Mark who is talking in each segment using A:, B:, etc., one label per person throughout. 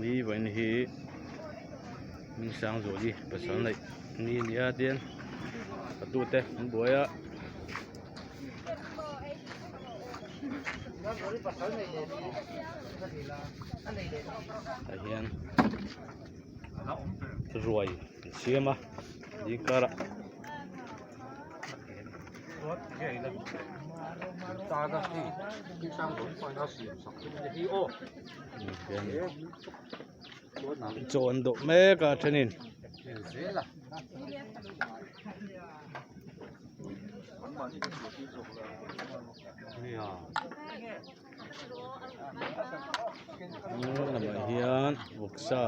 A: Ni vawiin hi Hmingsangzuali pasal neih ni a ni a tian fatute an buai a. Tah hian ruai an siam a zingkarah. Chaw an dawh mek a thenin. Lamah hian vawksa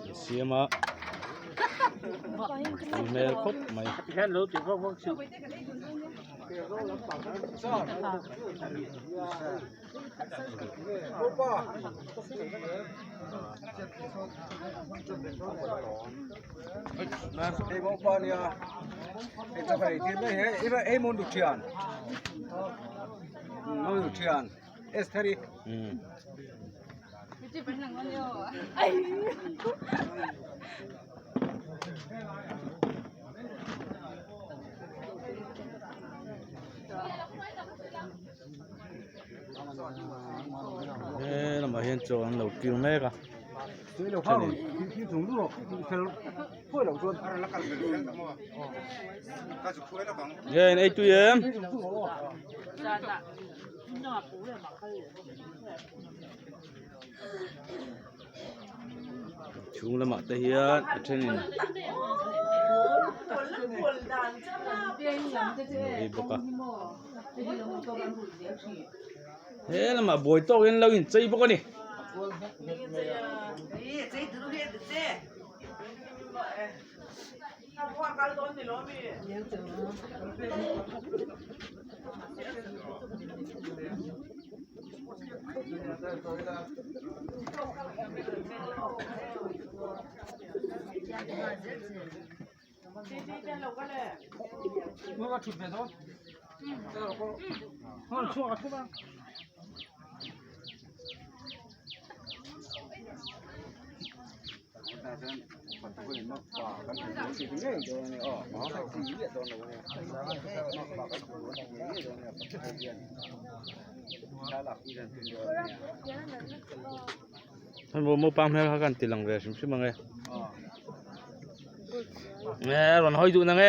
A: an siam a tui hmel khawp mai. He lamah hian chaw an lo kil mek a thenin nge in ei tui em? Chhung lamah te hian a thenin an ei bawk a. He lamah buai tawk in lo inchei bawk a ni. Hei maw naupang hmel kha ka han ti lang ve hrim hrim ang e. Nge rawn hawi duh nang e.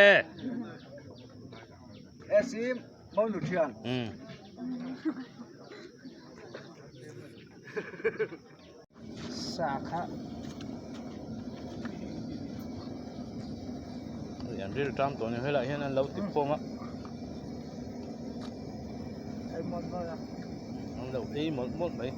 A: An ril ṭam tawh a ni helaiah hian an lo ti khawm a an lo ei mawlh mawlh mai.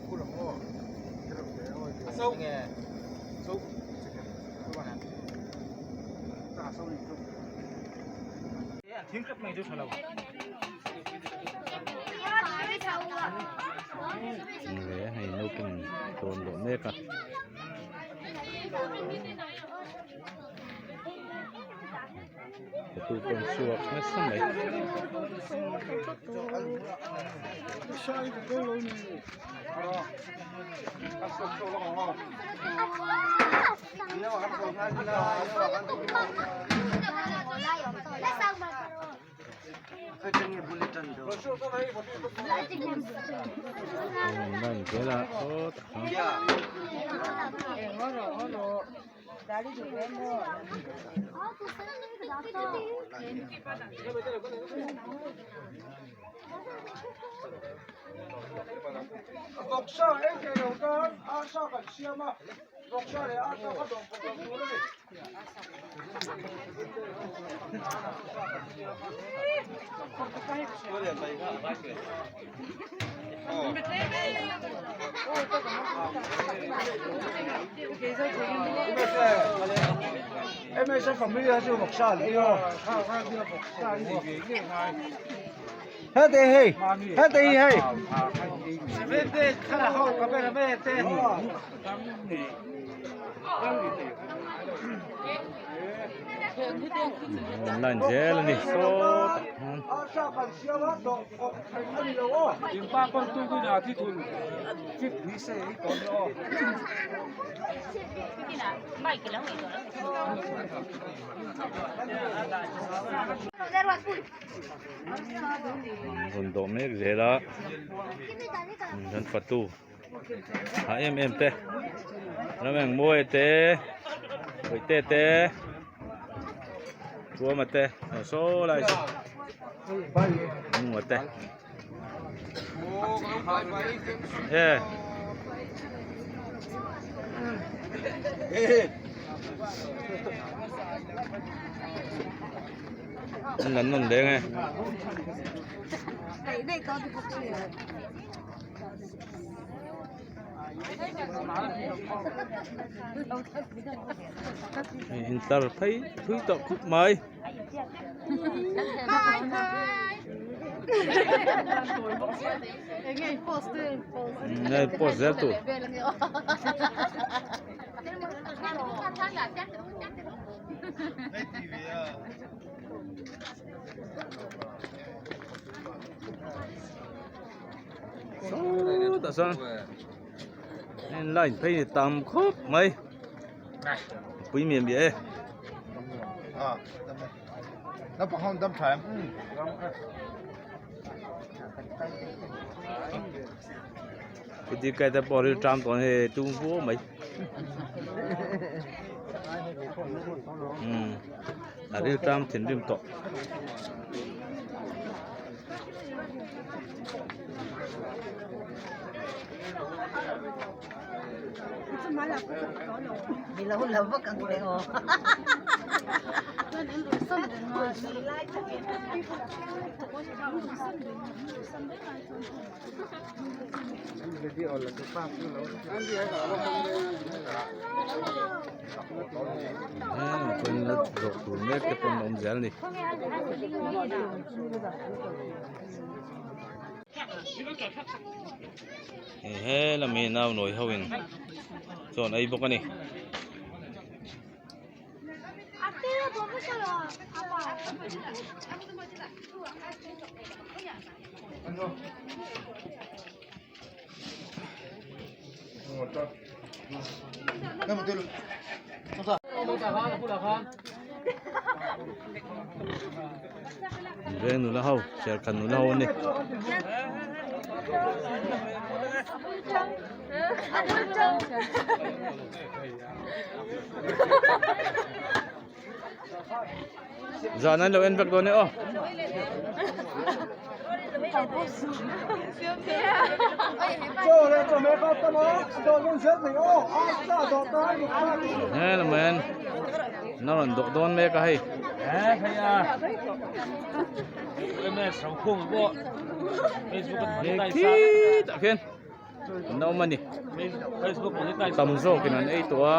A: Nge hei naupang tawn leh mek a. Hotu pawn chhuak nasa mai. An line zel a ni sawtah khan. Rawn dawh mek zel a kan fatu a em em te ram eng mawi te bawihte te tuama te saw lai saw nunga te e an lan nawn leng e. Hei intlar phei thui tawh khawp mai. Hei post zel tur. Sawtah sawn heng line phei ni tam khawp mai pui miah miah e. Chuti kai te pawh ril ṭam tawh hei tung vuau mai umm a ril ṭam thinrim tawh. Dawh tur mek te pawh an awm zel a ni. He lam hi nau nawi ho in chaw an ei bawk a ni. Veng nula ho serkhan nula ho an ni. Zan an lo en vek dawn e aw. He lam hian na rawn dawh dawn mek a hei. He khitah khian. An awm a ni tam zawkin an ei tawh a.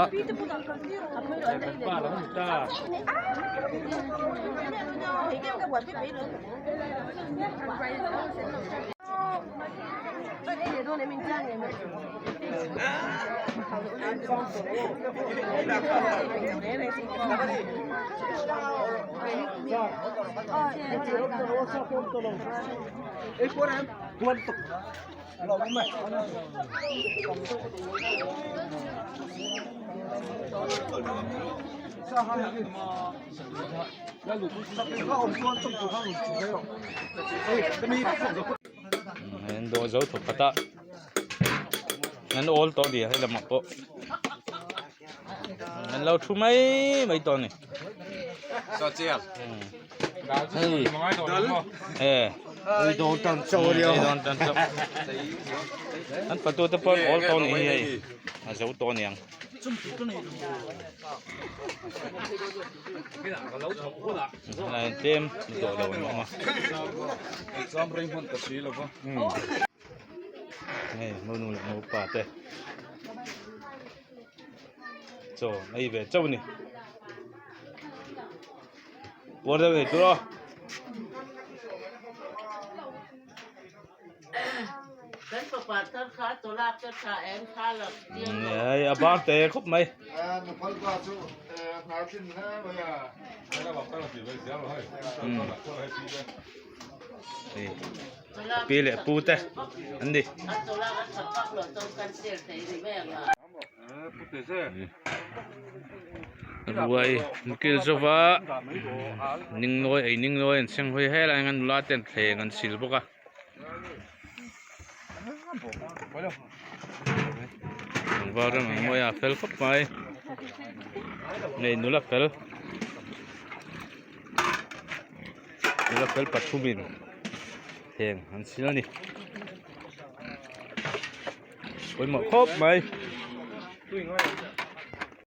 A: An dawh zo thawk khat a an awl tawh a ni he lamah pawh an lo thu mai mai tawh a ni. Hei e an fatu te pawh an awl tawh a nih hi hei a zo tawh a niang. Helai hian tlem dawh lo an awm a. Hei monu leh mopa te chaw an ei ve chauh a ni. Puar deuh ei tur aw. Hei a bar te khawp mai. Pi leh pu te an ni. Ruai an kil zova ningnawi ei ningnawi an seng hawi helai hian nula ten thleng an sil bawk a. Tlangval ram ang mawi a fel khawp mai nei nula fel nula fel pathumin thleng an sil a ni pawimawh khawp mai.